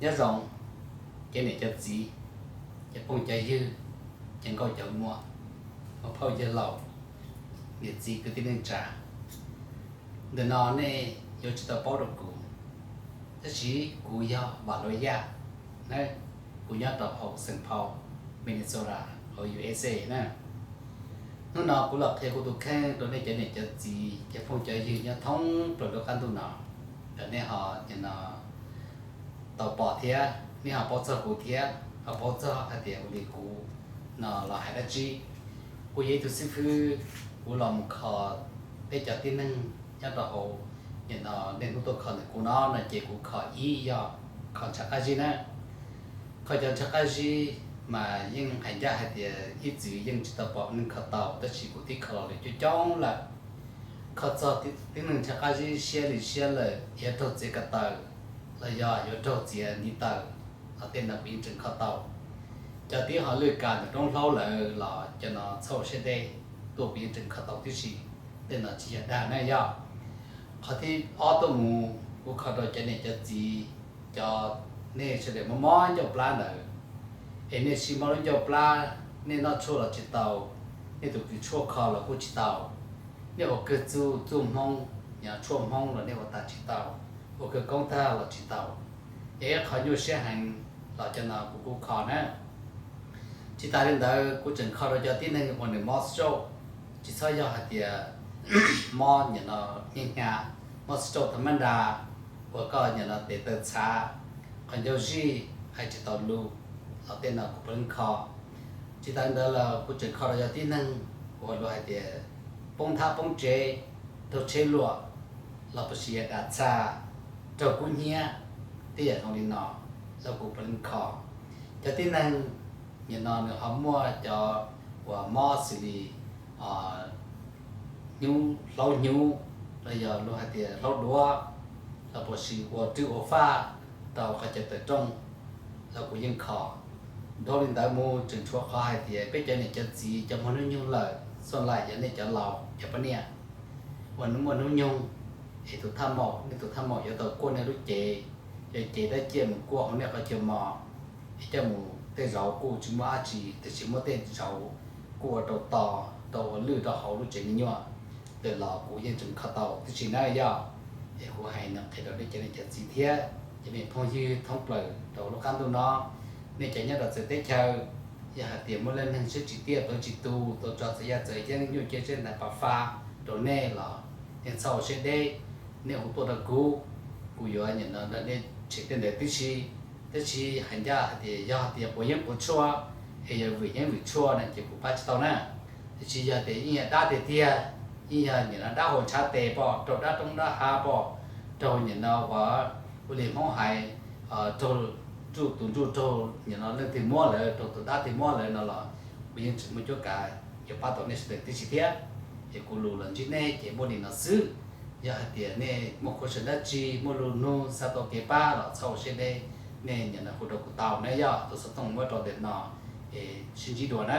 Nyob zoo cov niam cov txiv, cov phooj cov ywg, cov nkauj cov muam, muam phauj yawg laus, niam txiv kwv tij neej tsa. Ntawm no nej yuav tsis tau paub rau kuv, tab sis kuv yog Vam Luag Yaj na, kuv nyob rau hauv Saint Paul, Minnesota, hauv U S A na. Hnub no kuv los qhia kuv tus kheej rau nej cov niam cov txiv, cov phooj cov ywg nyob thoob plaws lub qab ntuj no, kom nej ho nim no tau pom thiab nej ho paub txog kuv thiab ho paub txog hais tias ua li kuv no los hais dab tsi. Kuv yog ib tug xib fwb, kuv los mus kho peb cov tib neeg nyob rau hauv, nim no niaj hnub tuaj kho ntawm kuv no no ces kuv kho ib yog kho ntshav qab zib na. Kho cov ntshav qab zib mas yeej hais ncaj hais tias ib txwm yeej tsis tau pom neeg kho tau, tab sis kuv twb kho los lawm coob coob lawm. Kho txog tib neeg ntshav qab zib siab li siab lawm yuav raug txiav ko taw los yog yuav raug txiav ntiv taw, los tej no kuv yeej tseem kho tau. Cov tib ho lwj kas ntawm roob hlaub lawm los cov no txhob ua siab deb, tuaj kuv yeej tseem kho tau tib si, tej no tsis yog dag na yog. Qhov thib ob tuaj mus kuv kho rau cov niam cov txiv, cov nej sawv daws mob mob ncauj plab ntawd, es nej sib mob lub ncauj plab, nej noj tshuaj los tsis tau, nej tus kws tshuaj kho los kuj tsis tau, nej ua kawg txuj txuj hmoob, tshuaj hmoob los nej ua tas tsis tau, ua kawg koob tag los tsis tau, es qhov nyuaj siab heev los cov no kuv kuj kho na. Tsis tas li ntawd kuv tseem kho rau cov tib neeg uas nws mob stroke, tsis txhob yog hais tias mob nim no hnyiab hnyav, mob stroke tha mab nra, uas koj nim no tes taw txhav, qhov ncauj zij, hais tsis tau lus, los tej no kuv puav leej kho. Tsis tas li ntawd los kuv tseem kho rau cov tib neeg uas luag hais tias poob nthab poob tsev, raug tsheb luam, los puas tsis yog dav txha, raug kub hnyiab, tej yam zoo li no los kuv puav leej kho. Cov tib neeg nim no nws ho muaj cov uas mob xws li hnyuv, hlaub hnyuv, los yog luag hais tias hlaub duav, los puas tsis ua rwj ua faj rau qhov cawv tawm rooj, los kuv yeej kho. Dhau li ntawd mus tseem tshuav qhov hais tias peb cov niam cov txiv cov muaj hnub nyoog lawm, xoj lais yog nej cov laus cov poj niam uas muaj hnub nyoog, es tus thaj maum, nej tus thaj maum yuav tau kuaj nej lub cev, yog cev dab ciaj mus kuaj hauv nej qhov chaw mos, es coj mus tej zaum kuj tsis muaj dab tsi, tiam sis muaj tej zaum kuj ua rau to, rau ua lwj rau hauv lub tsev me nyuam, ntawm los kuv yeej tseem kho tau tib si na yog. Es kuv hais no qhia rau nej cov niam cov txiv thiab cov me phooj ywg thoob plaws rau lub qab ntuj no, nej cov nyob rau txawv teb chaws, yog hais tias muaj leej neeg siab tsis tiaj plawv tsis tu tau tso txawv yaj txawv yeeb nyuaj ciaj siab ntais pas faj rau nej los nej txhob ua siab deb, nej hu tuaj rau kuv, kuv yuav nim no nrog nej tshem tej ntawd tib si. Tab sis hais ncaj hais tias yog hais tias quav yeeb quav tshuaj, es yog vwm yeeb vwm tshuaj no ces kuv pab tsis tau na. Tiam sis yog tias yeej yog dab tiag tiag, yeej yog nim no dab hauv ntshav tes pom, raug dab roob dab hav pom, raug nim no uas ua li Hmoob hais, raug tus ntsuj raug nim no leej twg muab lawm, raug tus dab twg muab lawm no los kuv yeej tseem muaj cuab kav yuav pab tau nej sawv daws tib si thiab. Es kuv lus los ntsib nej ces muaj li no xwb. Yog hais tias nej muaj khuv xim dab tsi, muaj lus nug xav tau kev pab los txhob ua siab deb, nej nim no hu rau kuv tau na yog, tus xov tooj muab rau ntawm no, es sib ntsib dua na.